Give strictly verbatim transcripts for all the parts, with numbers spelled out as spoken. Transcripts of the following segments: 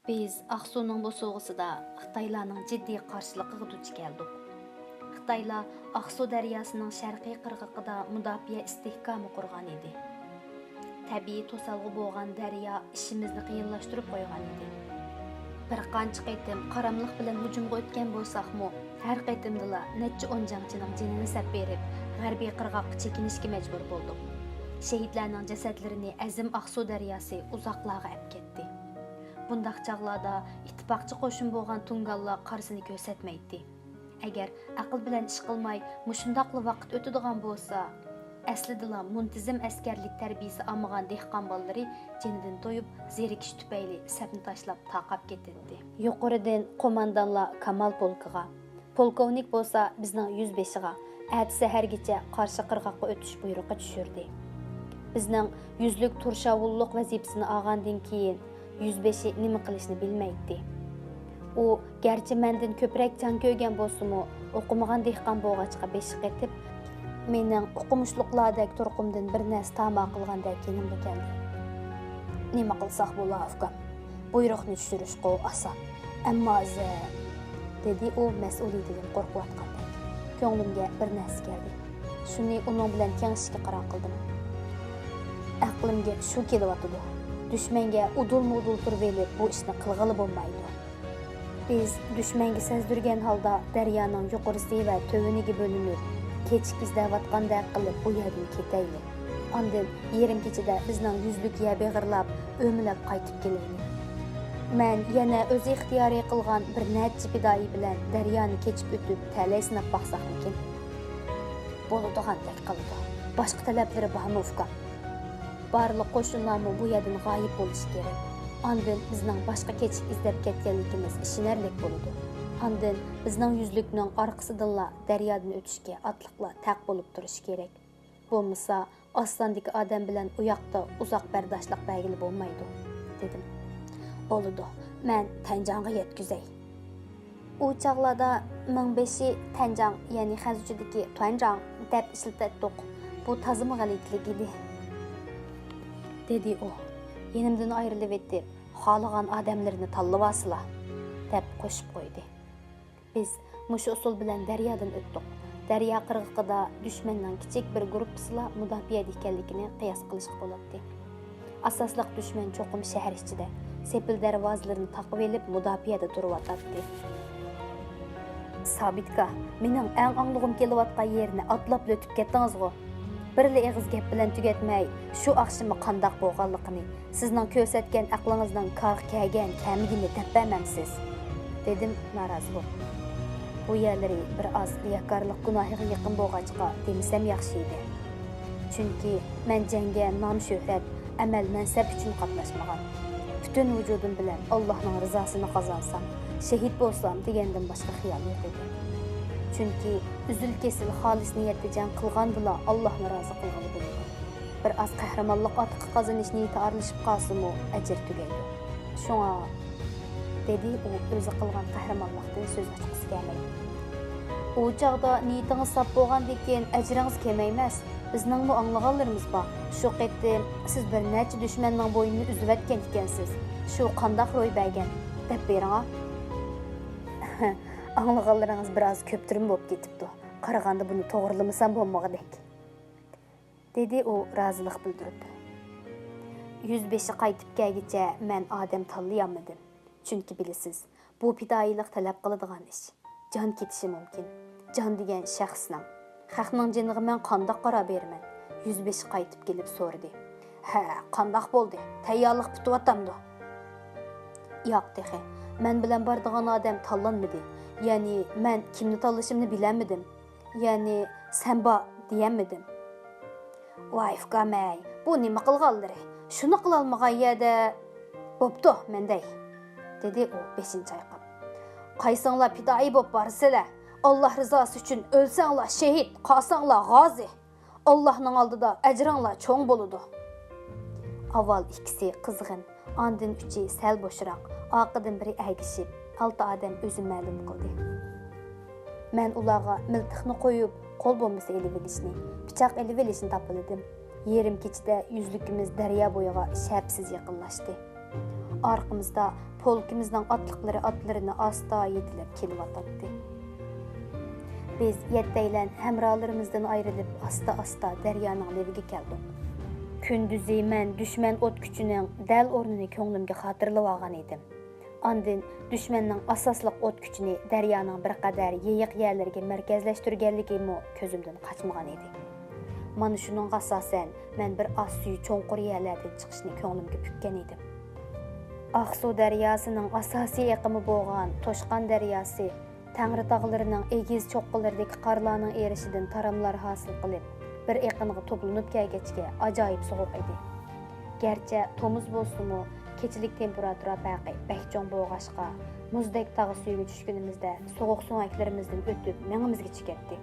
بىز ئاقسۇنىڭ بوسۇغىسىدا خىتايلارنىڭ جىددىي قارشىلىقىغا دۇچ كەلدۇق. خىتايلار ئاقسۇ دەرياسىنىڭ شەرقىي قىرغىقىدا مۇداپىئە ئىستىھكامى قۇرغان ئىدى. تەبىئىي توسالغۇ بولغان دەريا ئىشىمىزنى قىيىنلاشتۇرۇپ قويغان ئىدى. بىر قانچە قېتىم قاراملىق بىلەن ھۇجۇمغا ئۆتكەن بولساقمۇ، ھەر قېتىمدىلا نەچچە ئون جەڭچىنىڭ جېنىنى سەپ بېرىپ، غەربىي قىرغاققا چېكىنىشكە مەجبۇر بولدۇق. شېھىتلەرنىڭ جەسەتلىرىنى ئەزىم ئاقسۇ دەرياسى ئۇزاقلارغا ئەپ كەتتى. بۇنداق چاغلاردا ئىتتىپاقچى قوشۇن بولغان تۇڭگانلار قارىسىنى كۆرسەتمەيتتى. ئەگەر ئەقىل بىلەن ئىش قىلماي، مۇشۇنداقلا ۋاقىت ئۆتىدىغان بولسا، ئەسلىدىلا مۇنتىزىم ئەسكەرلىك تەربىيىسى ئالمىغان دېھقان بالىلىرى جېنىدىن تويۇپ، زېرىكىش تۈپەيلى سەپنى تاشلاپ تارقاپ كېتەتتى. يۇقىرىدىن قوماندانلار كامال پولكىغا، پولكوۋنىك بولسا بىزنىڭ يۈزبېشىغا ئەتە سەھەرگىچە قارشى قىرغاققا ئۆتۈش بۇيرۇقى چۈشۈردى. بىزنىڭ يۈزلۈك تۇرشاۋۇللۇق ۋەزىپىسىنى ئالغاندىن كېيىن، يۈزبېشى نېمە قىلىشنى بىلمەيتتى. ئۇ گەرچە مەندىن كۆپرەك جەڭ كۆرگەن بولسىمۇ، ئوقۇمىغان دېھقان بولغاچقا بېشى قېتىپ، مېنىڭ ئوقۇمۇشلۇقلاردەك تۇرقۇمدىن بىر نەرسە تاما قىلغاندەك يېنىمغا كەلدى. نېمە قىلساق بولا، ئۇكام؟ بۇيرۇقنى چۈشۈرۈشقۇ ئاسان. ئەمما زە-، دېدى ئۇ مەسئۇلىيىتىدىن قورقۇۋاتقاندەك. كۆڭلۈمگە بىر نەرسە كەلدى. شۇنى ئۇنىڭ بىلەن كېڭىشىشكە قارار قىلدىم. ئەقلىمگە شۇ كېلىۋاتىدۇ. دۈشمەنگە ئۇدۇلمۇ ئۇدۇل تۇرۇۋېلىپ بۇ ئىشنى قىلغىلى بولمايدۇ. بىز دۈشمەنگە سەزدۈرگەن ھالدا دەريانىڭ يۇقىرىسى ۋە تۆۋىنىگە بۆلۈنۈپ، كېچىك ئىزدەۋاتقاندەك قىلىپ بۇ يەردىن كېتەيلى. ئاندىن يېرىم كېچىدە بىزنىڭ يۈزلۈك يەر بېغىرلاپ، ئۆمىلەپ قايتىپ كېلەيلى. مەن يەنە ئۆزى ئىختىيارىي قىلغان بىر نەچچە پىدائىي بىلەن دەريانى كېچىپ ئۆتۈپ، تەلەي سىناپ باقساقمىكىن؟ بولىدىغاندەك قىلىدۇ. باشقا تەلەپلىرى بارمۇ، ئۇكام؟ بارلىق قوشۇنلارمۇ بۇ يەردىن غايىب بولۇشى كېرەك. ئاندىن بىزنىڭ باشقا كېچىك ئىزدەپ كەتكەنلىكىمىز ئىشىنەرلىك بولىدۇ. ئاندىن بىزنىڭ يۈزلۈكنىڭ ئارقىسىدىنلا دەريادىن ئۆتۈشكە ئاتلىقلار تەق بولۇپ تۇرۇشى كېرەك. بولمىسا، ئاز ساندىكى ئادەم بىلەن ئۇياقتا ئۇزاق بەرداشلىق بەرگىلى بولمايدۇ، دېدىم. بولىدۇ، مەن تەنجاڭغا يەتكۈزەي. ئۇ چاغلاردا مىڭبېشى تەنجاڭ، يەنى خەنزۇچىدىكى تۇەنجاڭ دەپ ئىشلىتەتتۇق. بۇ تازىمۇ غەلىتىلىك ئىدى، دېدى ئۇ، يېنىمدىن ئايرىلىۋېتىپ، خالىغان ئادەملىرىنى تاللىۋالسىلا، دەپ قوشۇپ قويدى. بىز مۇشۇ ئۇسۇل بىلەن دەريادىن ئۆتتۇق. دەريا قىرغىقىدا دۈشمەننىڭ كىچىك بىر گۇرۇپپىسىلا مۇداپىئەدە ئىكەنلىكىنى قىياس قىلىشقا بولاتتى. ئاساسلىق دۈشمەن چوقۇم شەھەر ئىچىدە، سېپىل دەرۋازىلىرىنى تاقىۋېلىپ مۇداپىئەدە تۇرۇۋاتاتتى. سابىتكا، مېنىڭ ئەڭ ئاڭلىغۇم كېلىۋاتقان يېرىنى ئاتلاپلا ئۆتۈپ كەتتىڭىزغۇ؟ بىرلا ئېغىز گەپ بىلەن تۈگەتمەي، شۇ ئاخشىمى قانداق بولغانلىقىنى، سىزنىڭ كۆرسەتكەن ئەقلىڭىزنىڭ كارغا كەلگەن كەلمىگىنىنى دەپ بەرمەمسىز؟ دېدىم نارازى بولۇپ. بۇ يەرلىرى بىر ئاز رىياكارلىق گۇناھىغا يېقىن بولغاچقا دېمىسەم ياخشى ئىدى. چۈنكى مەن جەڭگە نام-شۆھرەت، ئەمەل-مەنسەپ ئۈچۈن قاتناشمىغان. پۈتۈن ۋۇجۇدۇم بىلەن ئاللاھنىڭ رىزاسىنى قازانسام، شېھىت بولسام دېگەندىن باشقا خىيال يوق ئىدى. چۈنكى ئۈزۈل-كېسىل خالىس نىيەتتە جەڭ قىلغاندىلا ئاللاھنى رازى قىلغىلى بولىدۇ. بىر ئاز قەھرىمانلىق ئاتىقى قازىنىش نىيىتى ئارىلىشىپ قالسىمۇ، ئەجرى تۈگەيدۇ. شۇڭا، دېدى ئۇ ئۆزى قىلغان قەھرىمانلىقتىن سۆز ئاچقۇسى كەلمەي. ئۇ چاغدا نىيىتىڭىز ساپ بولغاندىكىن، ئەجرىڭىز كېمەيمەس. بىزنىڭمۇ ئاڭلىغانلىرىمىز بار. شۇ قېتىم سىز بىر نەچچە دۈشمەننىڭ بوينىنى ئۈزۈۋەتكەن ئىكەنسىز. شۇ قانداق روي بەرگەن؟ دەپ بېرىڭا. ئاڭلىغانلىرىڭىز بىر ئاز كۆپتۈرمە بولۇپ كېتىپتۇ. قارىغاندا بۇنى توغرىلىمىسام بولمىغۇدەك. دېدى ئۇ رازىلىق بىلدۈرۈپ. يۈزبېشى قايتىپ كەلگۈچە مەن ئادەم تاللىيالمىدىم. چۈنكى بىلىسىز، بۇ پىدائىيلىق تەلەپ قىلىدىغان ئىش. جان كېتىشى مۇمكىن. جان دېگەن شەخسنىڭ، خەقنىڭ جېنىغا مەن قانداق قارار بېرىمەن؟ يۈزبېشى قايتىپ كېلىپ سورىدى. ھە، قانداق بولدى؟ تەييارلىق پۈتۈۋاتامدۇ؟ ياق تېخى. مەن بىلەن بارىدىغان ئادەم تاللانمىدى. يەنى مەن كىمنى تاللىشىمنى بىلەلمىدىم. يەنى سەن بار دېيەلمىدىم. ۋاي ئۇكام-ئەي، بۇ نېمە قىلغانلىرى؟ شۇنى قىلالمىغان يەردە. بوپتۇ، مەن دەي، دېدى ئۇ بېشىنى چايقاپ. قايسىڭلار پىدائىي بوپ بارىسىلەر؟ ئاللا رىزاسى ئۈچۈن ئۆلسەڭلار شېھىت، قالساڭلار غازى. ئاللانىڭ ئالدىدا ئەجرىڭلار چوڭ بولىدۇ. ئاۋۋال ئىككىسى قىزغىن، ئاندىن ئۈچى سەل بوشراق، ئارقىدىن بىرى ئەگىشىپ، ئالتە ئادەم ئۆزى مەلۇم قىلدى. مەن ئۇلارغا مىلتىقنى قويۇپ، قول بومبىسى ئېلىۋېلىشنى، پىچاق ئېلىۋېلىشنى تاپىلىدىم. يېرىم كېچىدە يۈزلۈكىمىز دەريا بويىغا شەپىسىز يېقىنلاشتى. ئارقىمىزدا پولكىمىزنىڭ ئاتلىقلىرى ئاتلىرىنى ئاستا يېتىلەپ كېلىۋاتاتتى. بىز يەتتەيلەن ھەمراھلىرىمىزدىن ئايرىلىپ، ئاستا-ئاستا دەريانىڭ لېۋىگە كەلدۇق. كۈندۈزى مەن دۈشمەن ئوت كۈچىنىڭ دەل ئورنىنى كۆڭلۈمگە خاتىرىلىۋالغان ئىدىم. ئاندىن دۈشمەننىڭ ئاساسلىق ئوت كۈچىنى دەريانىڭ بىر قەدەر يېيىق يەرلىرىگە مەركەزلەشتۈرگەنلىكىمۇ كۆزۈمدىن قاچمىغان ئىدى. مانا شۇنىڭغا ئاساسەن، مەن بىر ئاز سۈيى چوڭقۇر يەرلەردىن چىقىشنى كۆڭلۈمگە پۈككەن ئىدىم. ئاقسۇ دەرياسىنىڭ ئاساسىي ئېقىمى بولغان توشقان دەرياسى تەڭرىتاغلىرىنىڭ ئېگىز چوققىلىرىدىكى قارلارنىڭ ئېرىشىدىن تاراملار ھاسىل قىلىپ، بىر ئېقىنغا توپلىنىپ كەلگەچكە ئاجايىپ سوغۇق ئىدى. گەرچە تومۇز بولسىمۇ، كېچىلىك تېمپېراتۇرا پەرقى بەك چوڭ بولغاچقا، مۇزدەك تاغ سۈيىگە چۈشكىنىمىزدە سوغۇق سۆڭەكلىرىمىزدىن ئۆتۈپ مېڭىمىزگىچە كەتتى.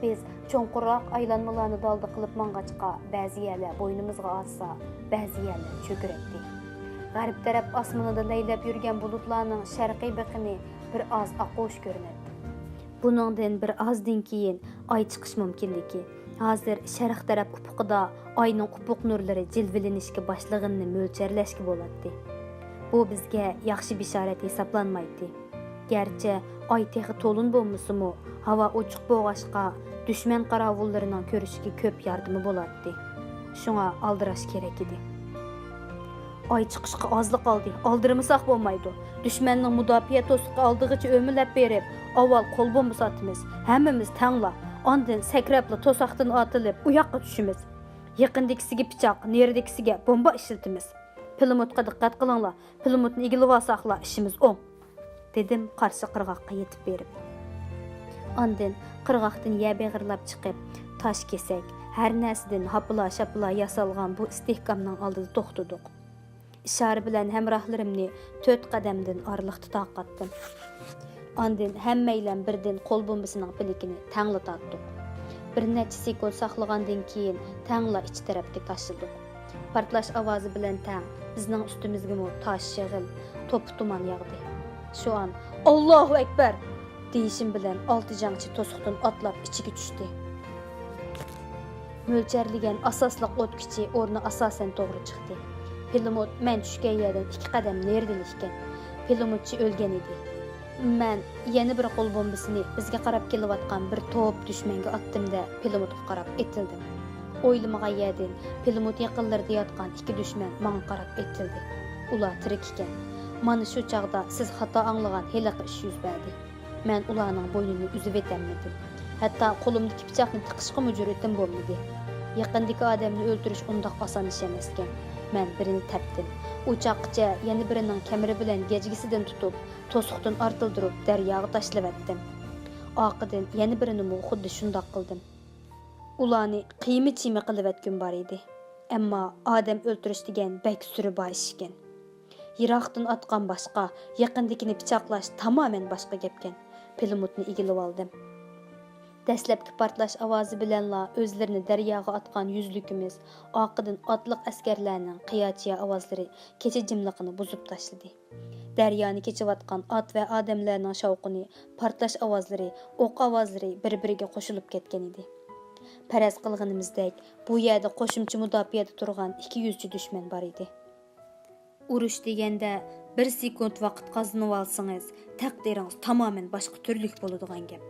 بىز چوڭقۇرراق ئايلانمىلارنى دالدا قىلىپ ماڭغاچقا، بەزى يەرلەر بوينىمىزغا ئاتسا، بەزى يەرلەر چۆكۈرەتتى. غەرب تەرەپ ئاسمىنىدا لەيلەپ يۈرگەن بۇلۇتلارنىڭ شەرقىي بېقىنى بىر ئاز ئاقۇش كۆرۈنەتتى. بۇنىڭدىن بىر ئازدىن كېيىن ئاي چىقىش مۇمكىنلىكى، ھازىر شەرق تەرەپ ئۇپۇقىدا ئاينىڭ ئۇپۇق نۇرلىرى جىلۋىلىنىشكە باشلىغىنىنى مۆلچەرلەشكە بولاتتى. بۇ بىزگە ياخشى بېشارەت ھېسابلانمايتتى. گەرچە ئاي تېخى تولۇن بولمىسىمۇ، ھاۋا ئوچۇق بولغاچقا، دۈشمەن قاراۋۇللىرىنىڭ كۆرۈشىگە كۆپ ياردىمى بولاتتى. شۇڭا ئالدىراش كېرەك ئىدى. ئاي چىقىشقا ئازلا قالدى، ئالدىرىمىساق بولمايدۇ. دۈشمەننىڭ مۇداپىئە توسۇقى ئالدىغىچە ئۆمىلەپ بېرىپ، ئاۋۋال قول بومبىسى ئاتىمىز. ھەممىمىز تەڭلا. ئاندىن سەكرەپلا توساقتىن ئاتىلىپ، ئۇ ياققا چۈشىمىز. يېقىندىكىسىگە پىچاق، نېرىدىكىسىگە بومبا ئىشلىتىمىز. پىلىموتقا دىققەت قىلىڭلار، پىلىموتنى ئىگىلىۋالساقلا ئىشىمىز ئوڭ، دېدىم قارشى قىرغاققا يېتىپ بېرىپ. ئاندىن قىرغاقتىن يەر بېغىرلاپ چىقىپ، تاش كېسەك، ھەر نەرسىدىن ھاپىلا-شاپىلا ياسالغان بۇ ئىستىھكامنىڭ ئالدىدا توختىدۇق. ئىشارە بىلەن ھەمراھلىرىمنى تۆت قەدەمدىن ئارىلىقتا تارقاتتىم. ئاندىن ھەممەيلەن بىردىن قول بومبىسىنىڭ پىلىكىنى تەڭلا تارتتۇق. بىر نەچچە سېكۇنت ساقلىغاندىن كېيىن تەڭلا ئىچ تەرەپكە تاشلىدۇق. پارتلاش ئاۋازى بىلەن تەڭ بىزنىڭ ئۈستىمىزگىمۇ تاش، شېغىل، توپا تۇمان ياغدى. شۇ ئان، «ئاللاھۇ ئەكبەر!» دېيىشىم بىلەن ئالتە جەڭچى توسۇقتىن ئاتلاپ ئىچىگە چۈشتى. مۆلچەرلىگەن ئاساسلىق ئوت كۈچى ئورنى ئاساسەن توغرا چىقتى. پىلىموت مەن چۈشكەن يەردىن ئىككى قەدەم نېرىدىلا ئىكەن. پىلىموتچى ئۆلگەن ئىدى. مەن يەنە بىر قول بومبىسىنى بىزگە قاراپ كېلىۋاتقان بىر توپ دۈشمەنگە ئاتتىم-دە، پىلىموتقا قاراپ ئېتىلدىم. ئويلىمىغان يەردىن پىلىموت يېقىنلىرىدا ياتقان ئىككى دۈشمەن ماڭا قاراپ ئېتىلدى. ئۇلار تىرىك ئىكەن. مانا شۇ چاغدا سىز خاتا ئاڭلىغان ھېلىقى ئىش يۈز بەردى. مەن ئۇلارنىڭ بوينىنى ئۈزۈۋېتەلمىدىم. ھەتتا قولۇمدىكى پىچاقنى تىقىشقىمۇ جۈرئىتىم بولمىدى. يېقىندىكى ئادەمنى ئۆلتۈرۈش ئۇنداق ئاسان ئىش ئەمەسكەن. مەن بىرىنى تەپتىم. ئۇ چاغقىچە يەنە بىرىنىڭ كەمىرى بىلەن گەجگىسىدىن تۇتۇپ، توسۇقتىن ئارتىلدۇرۇپ دەرياغا تاشلىۋەتتىم. ئارقىدىن يەنە بىرىنىمۇ خۇددى شۇنداق قىلدىم. ئۇلارنى قىيما-چىيما قىلىۋەتكۈم بار ئىدى. ئەمما ئادەم ئۆلتۈرۈش دېگەن بەك سۈرى بار ئىش ئىكەن. يىراقتىن ئاتقان باشقا، يېقىندىكىنى پىچاقلاش تامامەن باشقا گەپكەن. پىلىموتنى ئىگىلىۋالدىم. دەسلەپكى پارتلاش ئاۋازى بىلەنلا ئۆزلىرىنى دەرياغا ئاتقان يۈزلۈكىمىز، ئارقىدىن ئاتلىق ئەسكەرلەرنىڭ قىياچىيا ئاۋازلىرى كېچە جىملىقىنى بۇزۇپ تاشلىدى. دەريانى كېچىۋاتقان ئات ۋە ئادەملەرنىڭ شاۋقۇنى، پارتلاش ئاۋازلىرى، ئوق ئاۋازلىرى بىر-بىرىگە قوشۇلۇپ كەتكەن ئىدى. پەرەز قىلغىنىمىزدەك، بۇ يەردە قوشۇمچە مۇداپىئەدە تۇرغان ئىككى يۈزچە دۈشمەن بار ئىدى. ئۇرۇش دېگەندە، بىر سېكۇنت ۋاقىت قازىنىۋالسىڭىز، تەقدىرىڭىز تامامەن باشقا تۈرلۈك بولىدىغان گەپ.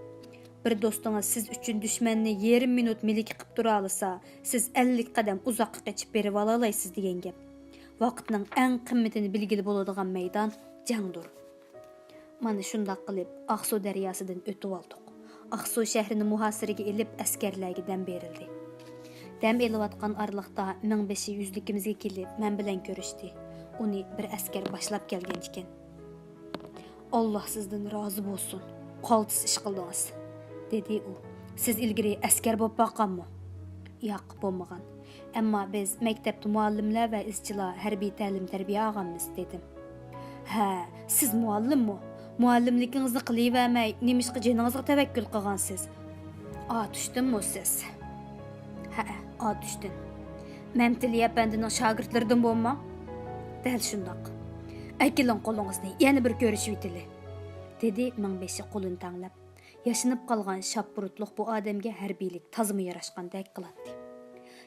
بىر دوستىڭىز سىز ئۈچۈن دۈشمەننى يېرىم مىنۇت مىلىكە قىپ تۇرالىسا، سىز ئەللىك قەدەم ئۇزاققا قېچىپ بېرىۋالالايسىز دېگەن گەپ. ۋاقىتنىڭ ئەڭ قىممىتىنى بىلگىلى بولىدىغان مەيدان جەڭدۇر. مانا شۇنداق قىلىپ، ئاقسۇ دەرياسىدىن ئۆتۈۋالدۇق. ئاقسۇ شەھىرىنى مۇھاسىرىگە ئېلىپ، ئەسكەرلەرگە دەم بېرىلدى. دەم ئېلىۋاتقان ئارىلىقتا مىڭبېشى يۈزلۈكىمىزگە كېلىپ، مەن بىلەن كۆرۈشتى. ئۇنى بىر ئەسكەر باشلاپ كەلگەن ئىكەن. «ئاللا سىزدىن رازى بولسۇن، قالتىس ئىش قىلدىڭىز»، دېدى ئۇ. «سىز ئىلگىرى ئەسكەر بولۇپ باققانمۇ؟» «ياق، بولمىغان. ئەمما بىز مەكتەپتە مۇئەللىملەر ۋە ئىزچىلار ھەربىي تەلىم-تەربىيە ئالغانمىز»، دېدىم. «ھە، سىز مۇئەللىممۇ؟ مۇئەللىملىكىڭىزنى قىلىۋەرمەي، نېمىشقا جېنىڭىزغا تەۋەككۈل قىلغانسىز؟» «ئاتۇشتىنمۇ سىز؟» «ھەئە، ئاتۇشتىن.» «مەمتىلى ئەپەندىنىڭ شاگىرتلىرىدىن بولماڭ؟» «دەل شۇنداق.» «ئەكېلىڭ قولىڭىزنى، يەنە بىر كۆرۈشۈۋېتىلى»، دېدى مىڭبېشى قولىنى تەڭلەپ. ياشىنىپ قالغان شاپبۇرۇتلۇق بۇ ئادەمگە ھەربىيلىك تازىمۇ ياراشقاندەك قىلاتتى.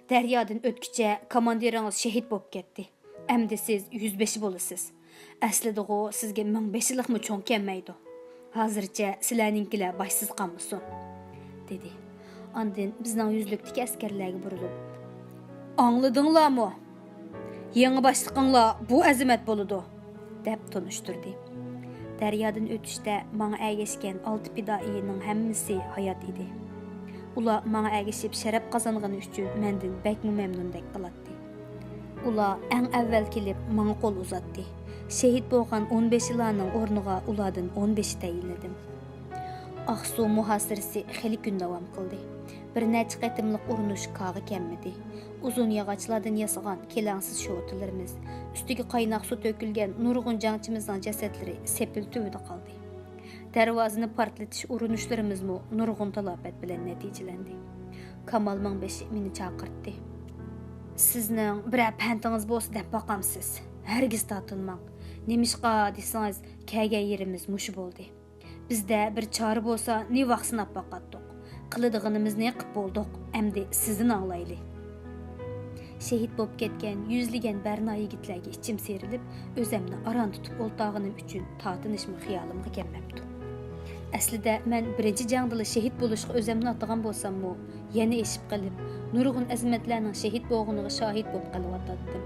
«دەريادىن ئۆتكۈچە كاماندىرىڭىز شېھىت بولۇپ كەتتى. ئەمدى سىز يۈزبېشى بولىسىز. ئەسلىدىغۇ سىزگە مىڭبېشىلىقمۇ چوڭ كەلمەيدۇ. ھازىرچە سىلەرنىڭكىلەر باشسىز قالمىسۇن، دېدى. ئاندىن بىزنىڭ يۈزلۈكتىكى ئەسكەرلەرگە بۇرۇلۇپ، ئاڭلىدىڭلارمۇ؟ يېڭى باشلىقىڭلار بۇ ئەزىمەت بولىدۇ، دەپ تونۇشتۇردى. دەريادىن ئۆتۈشتە ماڭا ئەگەشكەن ئالتە پىدائىينىڭ ھەممىسى ھايات ئىدى. ئۇلار ماڭا ئەگىشىپ شەرەپ قازانغىنى ئۈچۈن مەندىن بەكمۇ مەمنۇندەك قىلاتتى. ئۇلار ئەڭ ئەۋۋەل كېلىپ ماڭا قول ئۇزاتتى. شېھىت بولغان ئون بېشىلارنىڭ ئورنىغا ئۇلاردىن ئون بېشى تەيىنلىدىم. ئاقسۇ مۇھاسىرىسى خېلى كۈن داۋام قىلدى. بىر نەچچە قېتىملىق ئۇرۇنۇش كارغا كەلمىدى. ئۇزۇن ياغاچلاردىن ياسىغان كېلەڭسىز شوتىلىرىمىز، ئۈستىگە قايناق سۇ تۆكۈلگەن نۇرغۇن جەڭچىمىزنىڭ جەسەتلىرى سېپىل تۈۋىدە قالدى. دەرۋازىنى پارتلىتىش ئۇرۇنۇشلىرىمىزمۇ نۇرغۇن تالاپەت بىلەن نەتىجىلەندى. كامال مىڭبېشى مېنى چاقىرتتى. سىزنىڭ بىرەر پەندىڭىز بولسا دەپ باقامسىز؟ ھەرگىز تارتىنماڭ. نېمىشقا دېسىڭىز، كەلگەن يېرىمىز مۇشۇ بولدى. بىزدە بىر چارە بولسا، نېۋاق سىناپ باقاتتۇق. قىلىدىغىنىمىزنى قىپ بولدۇق. ئەمدى سىزدىن ئاڭلايلى. شېھىت بولۇپ كەتكەن يۈزلىگەن بەرنا يىگىتلەرگە ئىچىم سىيرىلىپ، ئۆزەمنى ئاران تۇتۇپ ئولتۇرغىنىم ئۈچۈن تارتىنىشمۇ خىيالىمغا كەلمەپتۇ. ئەسلىدە مەن بىرىنچى جەڭدىلا شېھىت بولۇشقا ئۆزەمنى ئاتىغان بولساممۇ، يەنە ئېشىپ قېلىپ، نۇرغۇن ئەزىمەتلەرنىڭ شېھىت بولغىنىغا شاھىت بولۇپ قېلىۋاتاتتىم.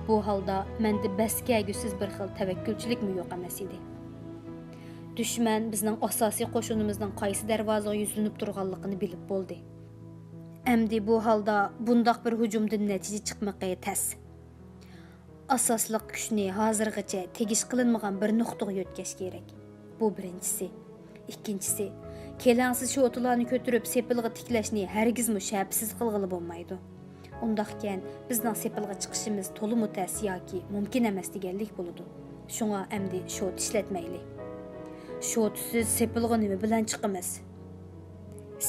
بۇ ھالدا مەندە بەس كەلگۈسىز بىر خىل تەۋەككۈلچىلىكمۇ يوق ئەمەس ئىدى. دۈشمەن بىزنىڭ ئاساسىي قوشۇنىمىزنىڭ قايسى دەرۋازىغا يۈزلىنىپ تۇرغانلىقىنى بىلىپ بولدى. ئەمدى بۇ ھالدا بۇنداق بىر ھۇجۇمدىن نەتىجە چىقمىقى تەس. ئاساسلىق كۈچنى ھازىرغىچە تېگىش قىلىنمىغان بىر نۇقتىغا يۆتكەش كېرەك. بۇ بىرىنچىسى. ئىككىنچىسى، كېلەڭسىز شوتىلارنى كۆتۈرۈپ سېپىلغا تىكلەشنى ھەرگىزمۇ شەپىسىز قىلغىلى بولمايدۇ. ئۇنداقكەن، بىزنىڭ سېپىلغا چىقىشىمىز تولىمۇ تەس ياكى مۇمكىن ئەمەس دېگەنلىك بولىدۇ. شۇڭا ئەمدى شوتا ئىشلەتمەيلى. شوتىسىز سېپىلغا نېمە بىلەن چىقىمىز؟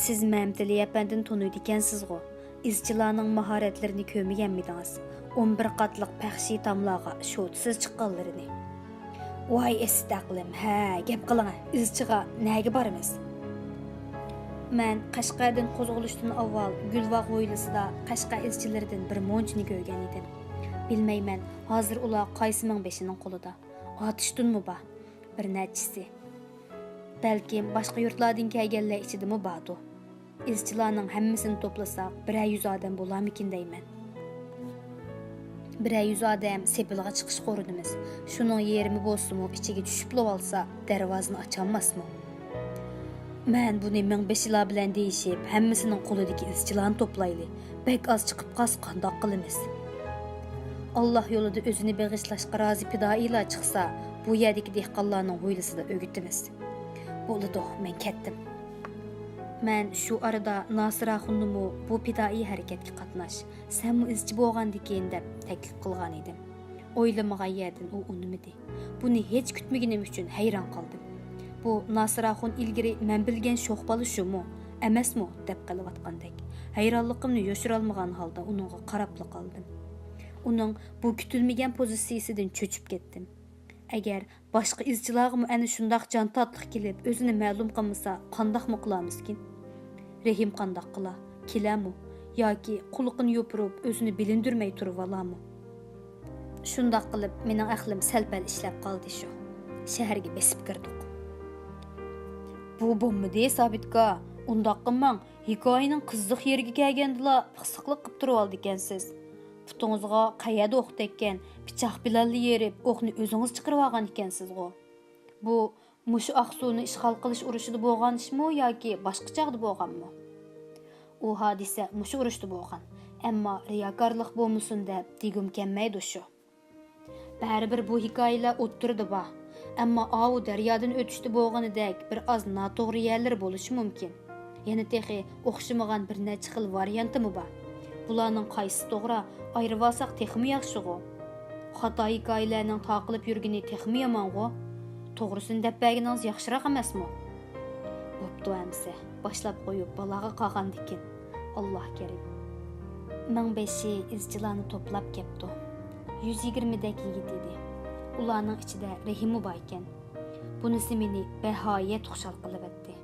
سىز مەمتىلى ئەپەندىنى تونۇيدىكەنسىزغۇ؟ ئىزچىلارنىڭ ماھارەتلىرىنى كۆرمىگەنمىدىڭىز؟ ئون بىر قاتلىق پەخشىي تاملارغا شوتىسىز چىققانلىرىنى. ۋاي ئەستەقلىم، ھە، گەپ قىلىڭە، ئىزچىغا نەگە بارىمىز؟ مەن قەشقەردىن قوزغىلىشتىن ئاۋۋال گۈلۋاغ ھويلىسىدا قەشقەر ئىزچىلىرىدىن بىر مۇنچىنى كۆرگەن ئىدىم. بىلمەيمەن، ھازىر ئۇلار قايسى مىڭبېشىنىڭ قولىدا. ئاتۇشتىنمۇ بار، بىر نەچچىسى. بەلكىم باشقا يۇرتلاردىن كەلگەنلەر ئىچىدىمۇ باردۇ. ئىزچىلارنىڭ ھەممىسىنى توپلىساق، بىرەر يۈز ئادەم بولارمىكىن دەيمەن. بىرەر يۈز ئادەم سېپىلغا چىقىشقا ئۇرۇنىمىز. شۇنىڭ يېرىمى بولسىمۇ ئىچىگە چۈشۈپلا ئالسا، دەرۋازىنى ئاچالماسمۇ؟ مەن بۇنى مىڭبېشىلار بىلەن دېيىشىپ، ھەممىسىنىڭ قولىدىكى ئىزچىلارنى توپلايلى. بەك ئاز چىقىپ قالسا قانداق قىلىمىز؟ ئاللا يولىدا ئۆزىنى بېغىشلاشقا رازى پىدائىيلار چىقسا، بۇ يەردىكى دېھقانلارنىڭ ھويلىسىدا ئۆگىتىمىز. بولىدۇ، مەن كەتتىم. مەن شۇ ئارىدا ناسىر ئاخۇننىمۇ بۇ پىدائىي ھەرىكەتكە قاتناش، سەنمۇ ئىزچى بولغاندىكىن دەپ تەكلىپ قىلغانىدىم. ئويلىمىغان يەردىن ئۇ ئۇنىمىدى. بۇنى ھېچ كۈتمىگىنىم ئۈچۈن ھەيران قالدىم. بۇ ناسىر ئاخۇن ئىلگىرى مەن بىلگەن شوخ بالا شۇمۇ، ئەمەسمۇ دەپ قېلىۋاتقاندەك. ھەيرانلىقىمنى يوشۇرالمىغان ھالدا ئۇنىڭغا قاراپلا قالدىم. ئۇنىڭ بۇ كۈتۈلمىگەن پوزىتسىيىسىدىن چۆچۈپ كەتتىم. ئەگەر باشقا ئىزچىلارغىمۇ ئەنە شۇنداق جان تاتلىق كېلىپ، ئۆزىنى مەلۇم قىلمىسا، قانداقمۇ قىلارمىزكىن؟ رېھىم قانداق قىلا؟ كېلەرمۇ؟ ياكى قۇلىقىنى يوپۇرۇپ، ئۆزىنى بىلىندۈرمەي تۇرۇۋالارمۇ؟ شۇنداق قىلىپ، مېنىڭ ئەقلىم سەل-پەل ئىشلەپ قالدى شۇ. شەھەرگە بېسىپ كىردۇق. بۇ بولمىدى، سابىتكا. ئۇنداق قىلماڭ. ھېكايىنىڭ قىزىق يېرىگە كەلگەندىلا پىخسىقلىق قىپ تۇرۇۋالىدىكەنسىز. پۇتىڭىزغا قەيەردە ئوق تەگكەن، پىچاق بىلەنلا يېرىپ، ئوقنى ئۆزىڭىز چىقىرىۋالغان ئىكەنسىزغۇ؟ بۇ مۇشۇ ئاقسۇنى ئىشغال قىلىش ئۇرۇشىدا بولغان ئىشمۇ ياكى باشقا چاغدا بولغانمۇ؟ ئۇ ھادىسە مۇشۇ ئۇرۇشتا بولغان. ئەمما رىياكارلىق بولمىسۇن دەپ دېگۈم كەلمەيدۇ شۇ. بەرىبىر بۇ ھېكايىلەر ئوتتۇرىدا بار. ئەمما ئاۋۇ دەريادىن ئۆتۈشتە بولغىنىدەك بىر ئاز ناتوغرا يەرلىرى بولۇشى مۇمكىن. يەنە تېخى ئوخشىمىغان بىر نەچچە خىل ۋارىيانتىمۇ بار. بۇلارنىڭ قايسىسى توغرا ئايرىۋالساق تېخىمۇ ياخشىغۇ؟ خاتا ھېكايىلەرنىڭ تارقىلىپ يۈرگىنى تېخىمۇ يامانغۇ؟ توغرىسىنى دەپ بەرگىنىڭىز ياخشىراق ئەمەسمۇ؟ بوپتۇ ئەمىسە، باشلاپ قويۇپ بالاغا قالغاندىكىن، ئاللا كەرىم. مىڭبېشى ئىزچىلارنى توپلاپ كەپتۇ. يۈز يىگىرمىدەك يىگىت ئىدى. ئۇلارنىڭ ئىچىدە رېھىممۇ بار ئىكەن. بۇنىسى مېنى بەھايەت خۇشال قىلىۋەتتى.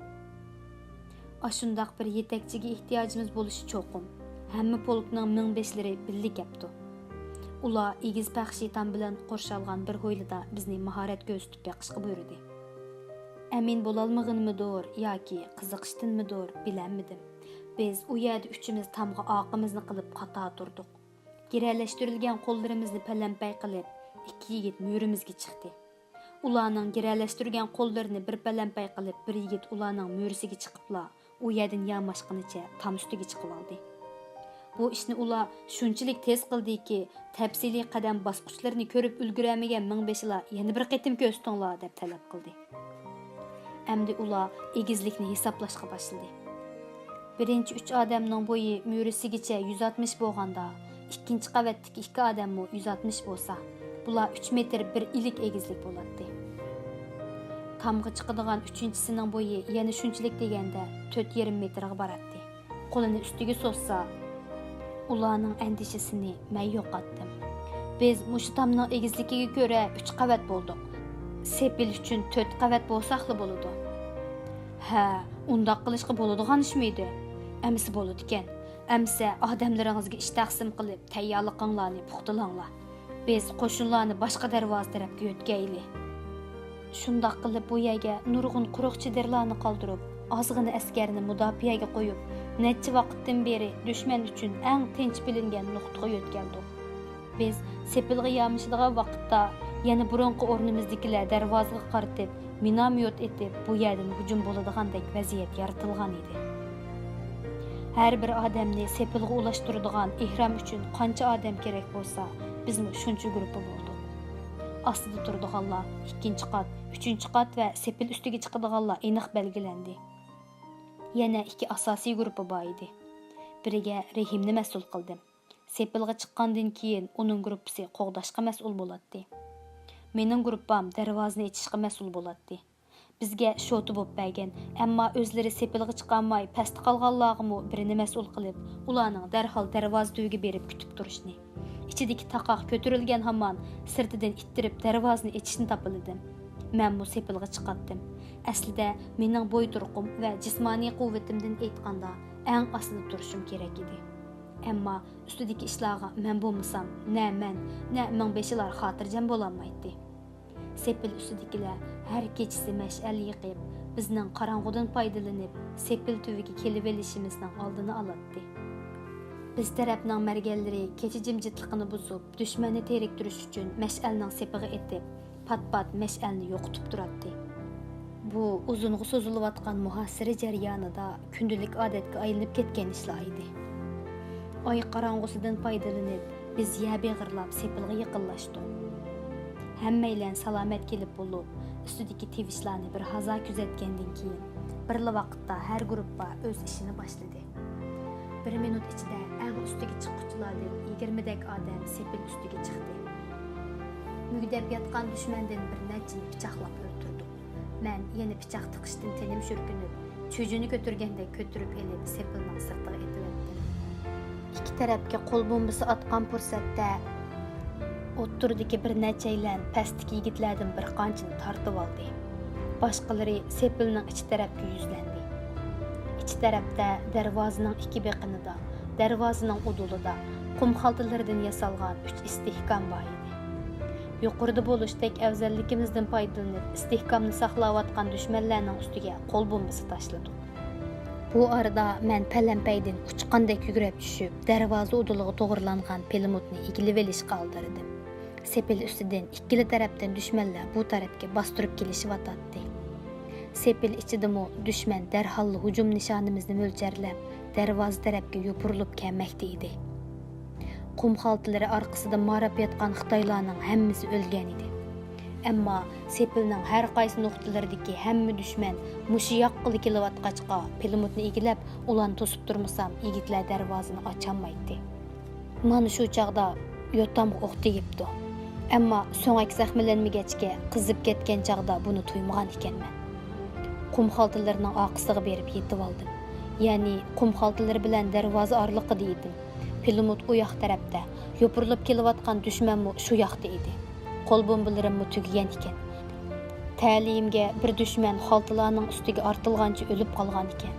ئاشۇنداق بىر يېتەكچىگە ئېھتىياجىمىز بولۇشى چوقۇم. ھەممە پولكنىڭ مىڭبېشلىرى بىللە كەپتۇ. ئۇلار ئېگىز پەخشى تام بىلەن قورشالغان بىر ھويلىدا بىزنى ماھارەت كۆرسىتىپ بېقىشقا بۇيرۇدى. ئەمىن بولالمىغىنىمدۇر ياكى قىزىقىشتىنمىدۇر، بىلەلمىدىم. بىز ئۇ يەردە ئۈچىمىز تامغا ئارقىمىزنى قىلىپ قاتار تۇردۇق. گىرەلەشتۈرۈلگەن قوللىرىمىزنى پەلەمپەي قىلىپ، ئىككى يىگىت مۈرىمىزگە چىقتى. ئۇلارنىڭ گىرەلەشتۈرگەن قوللىرىنى بىر پەلەمپەي قىلىپ، بىر يىگىت ئۇلارنىڭ مۈرىسىگە چىقىپلا، ئۇ يەردىن ياماشقىنىچە تام ئۈستىگە چىقىۋالدى. بۇ ئىشنى ئۇلار شۇنچىلىك تېز قىلدىكى، تەپسىلىي قەدەم باسقۇچلىرىنى كۆرۈپ ئۈلگۈرەلمىگەن مىڭبېشىلار يەنە بىر قېتىم كۆرسىتىڭلار، دەپ تەلەپ قىلدى. ئەمدى ئۇلار ئېگىزلىكنى ھېسابلاشقا باشلىدى. بىرىنچى ئۈچ ئادەمنىڭ بويى مۈرىسىگىچە يۈز ئاتمىش بولغاندا، ئىككىنچى قەۋەتتىكى ئىككى ئادەممۇ يۈز ئاتمىش بولسا، بۇلار ئۈچ مېتىر بىر ئىلىك ئېگىزلىك بولاتتى. تامغا چىقىدىغان ئۈچىنچىسىنىڭ بويى يەنە شۇنچىلىك دېگەندە تۆت يېرىم مېتىرغا باراتتى. قولىنى ئۈستىگە سوزسا، ئۇلارنىڭ ئەندىشىسىنى مەن يوقاتتىم. بىز مۇشۇ تامنىڭ ئېگىزلىكىگە كۆرە ئۈچ قەۋەت بولدۇق. سېپىل ئۈچۈن تۆت قەۋەت بولساقلا بولىدۇ. ھە، ئۇنداق قىلىشقا بولىدىغان ئىشمىدى؟ ئەمىسە بولىدىكەن. ئەمىسە ئادەملىرىڭىزگە ئىش تەقسىم قىلىپ، تەييارلىقىڭلارنى پۇختىلاڭلار. بىز قوشۇنلارنى باشقا دەرۋازا تەرەپكە يۆتكەيلى. شۇنداق قىلىپ، بۇ يەرگە نۇرغۇن قۇرۇق چېدىرلارنى قالدۇرۇپ، ئازغىنە ئەسكەرنى مۇداپىئەگە قويۇپ، نەچچە ۋاقىتتىن بېرى دۈشمەن ئۈچۈن ئەڭ تىنچ بىلىنگەن نۇقتىغا يۆتكەلدۇق. بىز سېپىلغا يامىشىدىغان ۋاقىتتا، يەنە بۇرۇنقى ئورنىمىزدىكىلەر دەرۋازىغا قارىتىپ مىناميوت ئېتىپ، بۇ يەردىن ھۇجۇم بولىدىغاندەك ۋەزىيەت يارىتىلغان ئىدى. ھەر بىر ئادەمنى سېپىلغا ئۇلاشتۇرىدىغان ئېھرام ئۈچۈن قانچە ئادەم كېرەك بولسا، بىزمۇ شۇنچە گۇرۇپپا بولدۇق. ئاستىدا تۇرىدىغانلار ئىككىنچى قات، ئۈچىنچى قات ۋە سېپىل ئۈستىگە چىقىدىغانلار ئېنىق بەلگىلەندى. يەنە ئىككى ئاساسىي گۇرۇپپا بار ئىدى. بىرىگە رېھىمنى مەسئۇل قىلدىم. سېپىلغا چىققاندىن كېيىن ئۇنىڭ گۇرۇپپىسى قوغداشقا مەسئۇل بولاتتى. مېنىڭ گۇرۇپپام دەرۋازىنى ئېچىشقا مەسئۇل بولاتتى. بىزگە شوتا بولۇپ بەرگەن، ئەمما ئۆزلىرى سېپىلغا چىقالماي پەستە قالغانلارغىمۇ بىرىنى مەسئۇل قىلىپ، ئۇلارنىڭ دەرھال دەرۋازا تۈۋىگە بېرىپ كۈتۈپ تۇرۇشنى، ئىچىدىكى تاقاق كۆتۈرۈلگەن ھامان سىرتىدىن ئىتتىرىپ دەرۋازىنى ئېچىشنى تاپىلىدىم. مەنمۇ سېپىلغا چىقاتتىم. ئەسلىدە مېنىڭ بوي تۇرقۇم ۋە جىسمانىي قۇۋۋىتىمدىن ئېيتقاندا ئەڭ ئاستىدا تۇرۇشۇم كېرەك ئىدى. ئەمما ئۈستىدىكى ئىشلارغا مەن بولمىسام، نە مەن، نە مىڭبېشىلار خاتىرجەم بولالمايتتى. سېپىل ئۈستىدىكىلەر ھەر كېچىسى مەشئەل يېقىپ، بىزنىڭ قاراڭغۇدىن پايدىلىنىپ، سېپىل تۈۋىگە كېلىۋېلىشىمىزنىڭ ئالدىنى ئالاتتى. بىز تەرەپنىڭ مەرگەنلىرى كېچە جىمجىتلىقىنى بۇزۇپ، دۈشمەننى تېرىكتۈرۈش ئۈچۈن مەشئەلنىڭ سېپىغا ئېتىپ، پات-پات مەشئەلنى يوقىتىپ تۇراتتى. بۇ ئۇزۇنغا سوزۇلۇۋاتقان مۇھاسىرە جەريانىدا كۈندىلىك ئادەتكە ئايلىنىپ كەتكەن ئىشلار ئىدى. ئاي قاراڭغۇسىدىن پايدىلىنىپ، بىز يەر بېغىرلاپ سېپىلغا يېقىنلاشتۇق. ھەممەيلەن سالامەت كېلىپ بولۇپ، ئۈستىدىكى تىۋىشلارنى بىر ھازا كۆزەتكەندىن كېيىن، بىرلا ۋاقىتتا ھەر گۇرۇپپا ئۆز ئىشىنى باشلىدى. بىر مىنۇت ئىچىدە ئەڭ ئۈستىگە چىققۇچىلاردىن يىگىرمىدەك ئادەم سېپىل ئۈستىگە چىقتى. مۈگدەپ ياتقان دۈشمەندىن بىر نەچچىنى پىچاقلاپ ئۆلتۈردۇق. مەن يەنە پىچاق تىقىشتىن تېنىم شۈركۈنۈپ، چۈجىنى كۆتۈرگەندەك كۆتۈرۈپ ئېلىپ، سېپىلنىڭ سىرتىغا ئېتىۋەتتىم. ئىككى تەرەپكە قول بومبىسى ئاتقان پۇرسەتتە، ئوتتۇرىدىكى بىر نەچچەيلەن پەستىكى يىگىتلەردىن بىر قانچىنى تارتىۋالدى. باشقىلىرى سېپىلنىڭ ئىچى تەرەپكە يۈزلەندى. ئىچى تەرەپتە دەرۋازىنىڭ ئىككى بېقىنىدا، دەرۋازىنىڭ ئۇدۇلىدا قۇم خالتىلىرىدىن ياسالغان ئۈچ ئىستىھكام بار ئىدى. يۇقىرىدا بولۇشتەك ئەۋزەللىكىمىزدىن پايدىلىنىپ، ئىستىھكامنى ساقلاۋاتقان دۈشمەنلەرنىڭ ئۈستىگە قول بومبىسى تاشلىدۇق. بۇ ئارىدا مەن پەلەمپەيدىن ئۇچقاندەك يۈگۈرۈپ چۈشۈپ، دەرۋازا ئۇدۇلىغا توغرىلانغان پىلىموتنى ئىگىلىۋېلىشقا ئالدىرىدىم. سېپىل ئۈستىدىن ئىككىلا تەرەپتىن دۈشمەنلەر بۇ تەرەپكە باستۇرۇپ كېلىشىۋاتاتتى. سېپىل ئىچىدىمۇ دۈشمەن دەرھاللا ھۇجۇم نىشانىمىزنى مۆلچەرلەپ، دەرۋازا تەرەپكە يوپۇرۇلۇپ كەلمەكتە ئىدى. قۇم خالتىلىرى ئارقىسىدا ماراپ ياتقان خىتايلارنىڭ ھەممىسى ئۆلگەن ئىدى. ئەمما سېپىلنىڭ ھەر قايسى نۇقتىلىرىدىكى ھەممە دۈشمەن مۇشۇ ياققىلا كېلىۋاتقاچقا، پىلىموتنى ئىگىلەپ، ئۇلارنى توسۇپ تۇرمىسام، يىگىتلەر دەرۋازىنى ئاچالمايتتى. مانا شۇ چاغدا يوتامغا ئوق تېگىپتۇ. ئەمما سۆڭەك زەخىملەنمىگەچكە، قىزىپ كەتكەن چاغدا بۇنى تۇيمىغان ئىكەنمەن. قۇم خالتىلىرىنىڭ ئارقىسىغا بېرىپ يېتىۋالدىم. يەنى قۇم خالتىلىرى بىلەن دەرۋازا ئارىلىقىدا ئىدىم. پىلىموت ئۇ ياق تەرەپتە، يوپۇرۇلۇپ كېلىۋاتقان دۈشمەنمۇ شۇ ياقتا ئىدى. قول بومبىلىرىممۇ تۈگىگەن ئىكەن. تەلىيىمگە بىر دۈشمەن خالتىلارنىڭ ئۈستىگە ئارتىلغانچە ئۆلۈپ قالغان ئىكەن.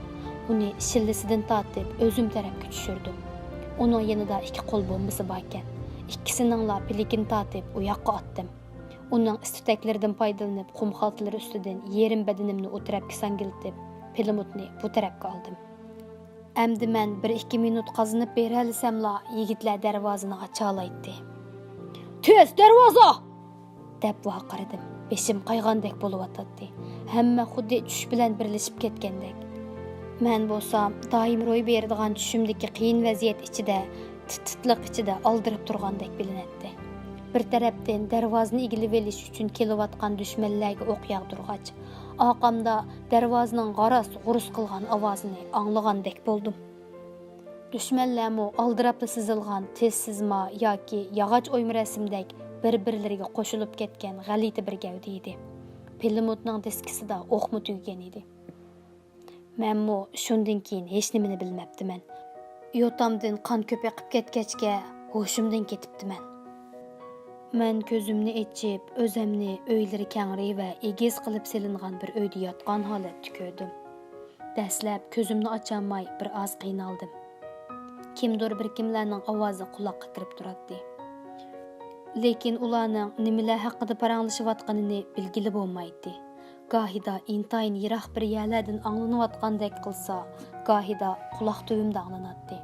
ئۇنى شىللىسىدىن تارتىپ ئۆزۈم تەرەپكە چۈشۈردۈم. ئۇنىڭ يېنىدا ئىككى قول بومبىسى باركەن. ئىككىسىنىڭلا پىلىكىنى تارتىپ ئۇ ياققا ئاتتىم. ئۇنىڭ ئىس-تۈتەكلىرىدىن پايدىلىنىپ، قۇم خالتىلىرى ئۈستىدىن يېرىم بەدىنىمنى ئۇ تەرەپكە ساڭگىلىتىپ، پىلىموتنى بۇ تەرەپكە ئالدىم. ئەمدى مەن بىر ئىككى مىنۇت قازىنىپ بېرەلىسەملا، يىگىتلەر دەرۋازىنى ئاچالايتتى. «تېز دەرۋازا!» دەپ ۋارقىرىدىم. بېشىم قايغاندەك بولۇۋاتاتتى. ھەممە خۇددى چۈش بىلەن بىرلىشىپ كەتكەندەك. مەن بولسام دائىم روي بېرىدىغان چۈشۈمدىكى قىيىن ۋەزىيەت ئىچىدە، تىت-تىتلىق ئىچىدە ئالدىراپ تۇرغاندەك بىلىنەتتى. بىر تەرەپتىن دەرۋازىنى ئىگىلىۋېلىش ئۈچۈن كېلىۋاتقان دۈشمەنلەرگە ئوق ياغدۇرغاچ، ئارقامدا دەرۋازىنىڭ غاراس-غۇرۇس قىلغان ئاۋازىنى ئاڭلىغاندەك بولدۇم. دۈشمەنلەرمۇ ئالدىراپلا سىزىلغان تېز سىزما ياكى ياغاچ ئويما رەسىمدەك بىر-بىرلىرىگە قوشۇلۇپ كەتكەن غەلىتە بىر گەۋدە ئىدى. پىلىموتنىڭ دىسكىسىدا ئوقمۇ تۈگىگەن ئىدى. مەنمۇ شۇندىن كېيىن ھېچنېمىنى بىلمەپتىمەن. يوتامدىن قان كۆپ ئېقىپ كەتكەچكە، ھوشۇمدىن كېتىپتىمەن. مەن كۆزۈمنى ئېچىپ، ئۆزەمنى ئۆيلىرى كەڭرى ۋە ئېگىز قىلىپ سېلىنغان بىر ئۆيدە ياتقان ھالەتتە كۆردۈم. دەسلەپ كۆزۈمنى ئاچالماي بىر ئاز قىينالدىم. كىمدۇر بىر كىملەرنىڭ ئاۋازى قۇلاققا كىرىپ تۇراتتى. لېكىن ئۇلارنىڭ نېمىلەر ھەققىدە پاراڭلىشىۋاتقىنىنى بىلگىلى بولمايتتى. گاھىدا ئىنتايىن يىراق بىر يەرلەردىن ئاڭلىنىۋاتقاندەك قىلسا، گاھىدا قۇلاق تۈۋىمدە ئاڭلىناتتى.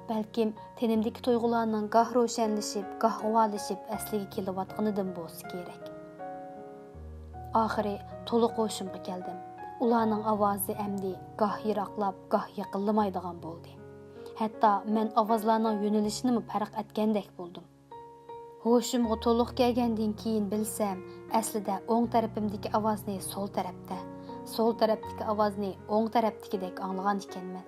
بەلكىم تېنىمدىكى تۇيغۇلارنىڭ گاھ روشەنلىشىپ، گاھ غۇۋالىشىپ ئەسلىگە كېلىۋاتقىنىدىن بولسا كېرەك. ئاخىرى تولۇق ھوشۇمغا كەلدىم. ئۇلارنىڭ ئاۋازى ئەمدى گاھ يىراقلاپ، گاھ يېقىنلىمايدىغان بولدى. ھەتتا مەن ئاۋازلارنىڭ يۆنىلىشىنىمۇ پەرق ئەتكەندەك بولدۇم. ھوشۇمغا تولۇق كەلگەندىن كېيىن بىلسەم، ئەسلىدە ئوڭ تەرىپىمدىكى ئاۋازنى سول تەرەپتە، سول تەرەپتىكى ئاۋازنى ئوڭ تەرەپتىكىدەك ئاڭلىغان ئىكەنمەن.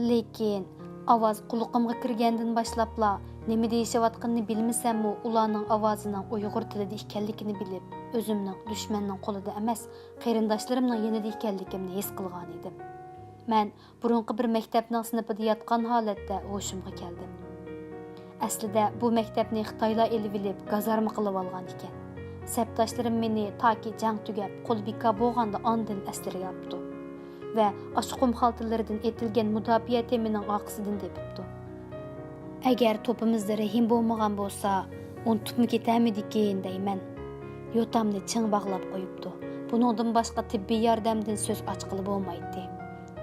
لېكىن ئاۋاز قۇلىقىمغا كىرگەندىن باشلاپلا نېمە دېيىشىۋاتقىنىنى بىلمىسەممۇ، ئۇلارنىڭ ئاۋازىنىڭ ئۇيغۇر تىلىدا ئىكەنلىكىنى بىلىپ، ئۆزۈمنىڭ دۈشمەننىڭ قولىدا ئەمەس، قېرىنداشلىرىمنىڭ يېنىدا ئىكەنلىكىمنى ھېس قىلغانىدىم. مەن بۇرۇنقى بىر مەكتەپنىڭ سىنىپىدا ياتقان ھالەتتە ھوشۇمغا كەلدىم. ئەسلىدە بۇ مەكتەپنى خىتايلار ئېلىۋېلىپ، گازارما قىلىۋالغان ئىكەن. سەپداشلىرىم مېنى تاكى جەڭ تۈگەپ، قول بىكار بولغاندا ئاندىن ئەسلىگە ئاپتۇ ۋە ئاشۇ قۇم خالتىلىرىدىن ئېتىلگەن مۇداپىئە تېمىنىڭ ئارقىسىدىن تېپىپتۇ. ئەگەر توپىمىزدا رەھىم بولمىغان بولسا، ئۇنتۇپمۇ كېتەرمىدىكىن دەيمەن. يوتامنى چىڭ باغلاپ قويۇپتۇ. بۇنىڭدىن باشقا تېببىي ياردەمدىن سۆز ئاچقىلى بولمايتتى.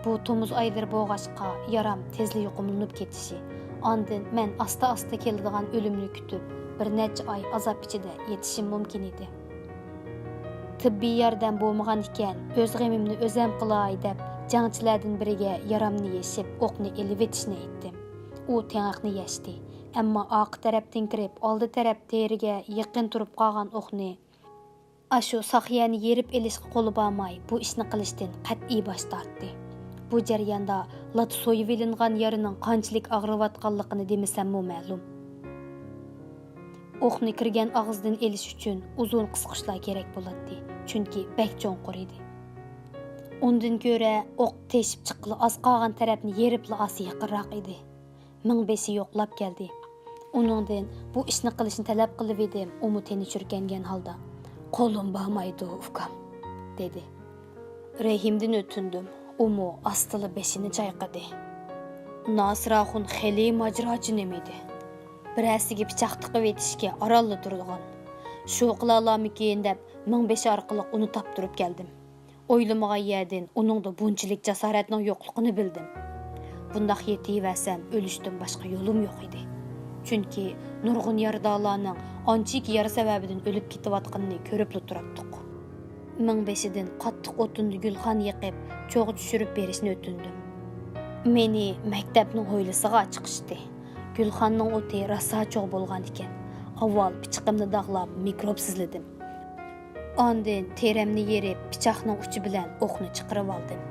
بۇ تومۇز ئايلىرى بولغاچقا، يارام تېزلا يۇقۇملىنىپ كېتىشى، ئاندىن مەن ئاستا-ئاستا كېلىدىغان ئۆلۈمنى كۈتۈپ، بىر نەچچە ئاي ئازاب ئىچىدە يېتىشىم مۇمكىن ئىدى. تېببىي ياردەم بولمىغان ئىكەن، ئۆز غېمىمنى ئۆزەم قىلاي دەپ، جەڭچىلەردىن بىرىگە يارامنى يېشىپ، ئوقنى ئېلىۋېتىشنى ئېيتتىم. ئۇ تېڭىقنى يەشتى، ئەمما ئارقا تەرەپتىن كىرىپ، ئالدى تەرەپ تېرىگە يېقىن تۇرۇپ قالغان ئوقنى، ئاشۇ ساقىيەنى يېرىپ ئېلىشقا قولى بارماي، بۇ ئىشنى قىلىشتىن قەتئىي باش تارتتى. بۇ جەرياندا لاتا سويۇۋېلىنغان يارىنىڭ قانچىلىك ئاغرىۋاتقانلىقىنى دېمىسەممۇ مەلۇم. ئوقنى كىرگەن ئاغزىدىن ئېلىش ئۈچۈن ئۇزۇن قىسقۇچلار كېرەك بولاتتى، چۈنكى بەك چوڭقۇر ئىدى. ئۇندىن كۆرە ئوق تېشىپ چىققىلى ئاز قالغان تەرەپنى يېرىپلا ئالسا يېقىنراق ئىدى. مىڭبېشى يوقلاپ كەلدى. ئۇنىڭدىن بۇ ئىشنى قىلىشنى تەلەپ قىلىۋىدىم، ئۇمۇ تېنى چۈركەنگەن ھالدا، «قولۇم بارمايدۇ، ئۇكام» دېدى. رەھىمدىن ئۆتۈندۈم. ئۇمۇ ئاستىلا بېشىنى چايقىدى. ناسىر ئاخۇن خېلى ماجىراچى نېمە ئىدى. بىرەرسىگە پىچاق تىقىۋېتىشكە ئارانلا تۇرىدىغان. شۇ قىلالارمىكىن دەپ، مىڭبېشى ئارقىلىق ئۇنى تاپتۇرۇپ كەلدىم. ئويلىمىغان يەردىن ئۇنىڭدا بۇنچىلىك جاسارەتنىڭ يوقلۇقىنى بىلدىم. بۇنداق يېتىۋەرسەم، ئۆلۈشتىن باشقا يولۇم يوق ئىدى. چۈنكى نۇرغۇن يارىدارلارنىڭ ئانچىكى يارا سەۋەبىدىن ئۆلۈپ كېتىۋاتقىنىنى كۆرۈپلا تۇراتتۇق. مىڭبېشىدىن قاتتىق ئوتۇندا گۈلخان يېقىپ، چوغ چۈشۈرۈپ بېرىشنى ئۆتۈندۈم. مېنى مەكتەپنىڭ ھويلىسىغا چىقىشتى. گۈلخاننىڭ ئوتى راسا چوغ بولغان ئىكەن. ئاۋۋال پىچىقىمنى داغلاپ، مىكروب سىزلىدىم. ئاندىن تېرەمنى يېرىپ، پىچاقنىڭ ئۇچى بىلەن ئوقنى چىقىرىۋالدىم.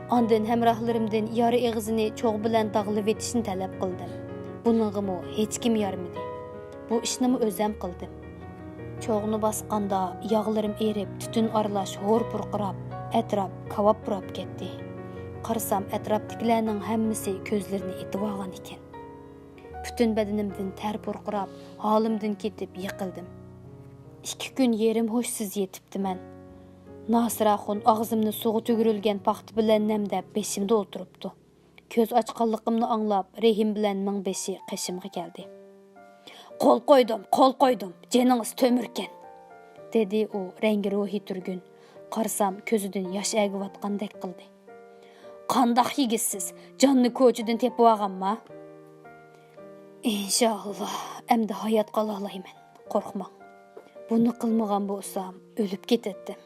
ئاندىن ھەمراھلىرىمدىن يارا ئېغىزىنى چوغ بىلەن داغلىۋېتىشنى تەلەپ قىلدىم. بۇنىڭغىمۇ ھېچكىم يارىمىدى. بۇ ئىشنىمۇ ئۆزەم قىلدىم. چوغنى باسقاندا ياغلىرىم ئېرىپ، تۈتۈن ئارىلاش ھور پۇرقىراپ، ئەتراپ كاۋاپ پۇراپ كەتتى. قارىسام، ئەتراپتىكىلەرنىڭ ھەممىسى كۆزلىرىنى ئېتىۋالغان ئىكەن. پۈتۈن بەدىنىمدىن تەر پۇرقىراپ، ھالىمدىن كېتىپ يىقىلدىم. ئىككى كۈن يېرىم ھوشسىز يېتىپتىمەن. ناسىر ئاخۇن ئاغزىمنى سۇغا تۈگۈرۈلگەن پاختا بىلەن نەمدەپ بېشىمدا ئولتۇرۇپتۇ. كۆز ئاچقانلىقىمنى ئاڭلاپ، رېھىم بىلەن مىڭبېشى قېشىمغا كەلدى. قول قويدۇم، قول قويدۇم، جېنىڭىز تۆمۈركەن، دېدى ئۇ رەڭگى روھى تۈرگۈن. قارىسام، كۆزىدىن ياش ئەگىۋاتقاندەك قىلدى. قانداق يىگىتسىز، جاننى كوچىدىن تېپىۋالغانما؟ ئىنشائاللا، ئەمدى ھايات قالالايمەن، قورقماڭ. بۇنى قىلمىغان بولسام، ئۆلۈپ كېتەتتىم،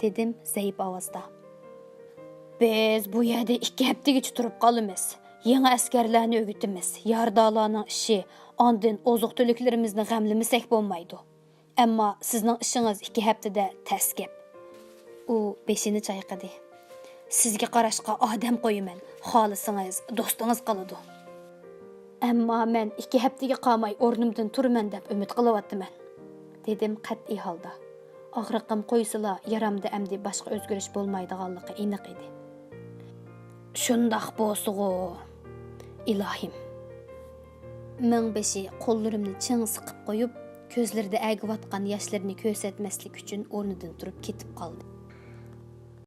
دېدىم زەئىپ ئاۋازدا. بىز بۇ يەردە ئىككى ھەپتىگىچە تۇرۇپ قالىمىز. يېڭى ئەسكەرلەرنى ئۆگىتىمىز، يارىدارلارنىڭ ئىشى، ئاندىن ئوزۇق-تۈلۈكلىرىمىزنى غەملىمىسەك بولمايدۇ. ئەمما سىزنىڭ ئىشىڭىز ئىككى ھەپتىدە تەس گەپ. ئۇ بېشىنى چايقىدى. سىزگە قاراشقا ئادەم قويىمەن، خالىسىڭىز دوستىڭىز قالىدۇ. ئەمما مەن ئىككى ھەپتىگە قالماي ئورنۇمدىن تۇرىمەن دەپ ئۈمىد قىلىۋاتىمەن، دېدىم قەتئىي ھالدا. ئاغرىقىم قويسىلا، يارامدا ئەمدى باشقا ئۆزگىرىش بولمايدىغانلىقى ئېنىق ئىدى. شۇنداق بولسىغۇ، ئىلاھىم. مىڭبېشى قوللىرىمنى چىڭ سىقىپ قويۇپ، كۆزلىرىدە ئەگىۋاتقان ياشلىرىنى كۆرسەتمەسلىك ئۈچۈن ئورنىدىن تۇرۇپ كېتىپ قالدى.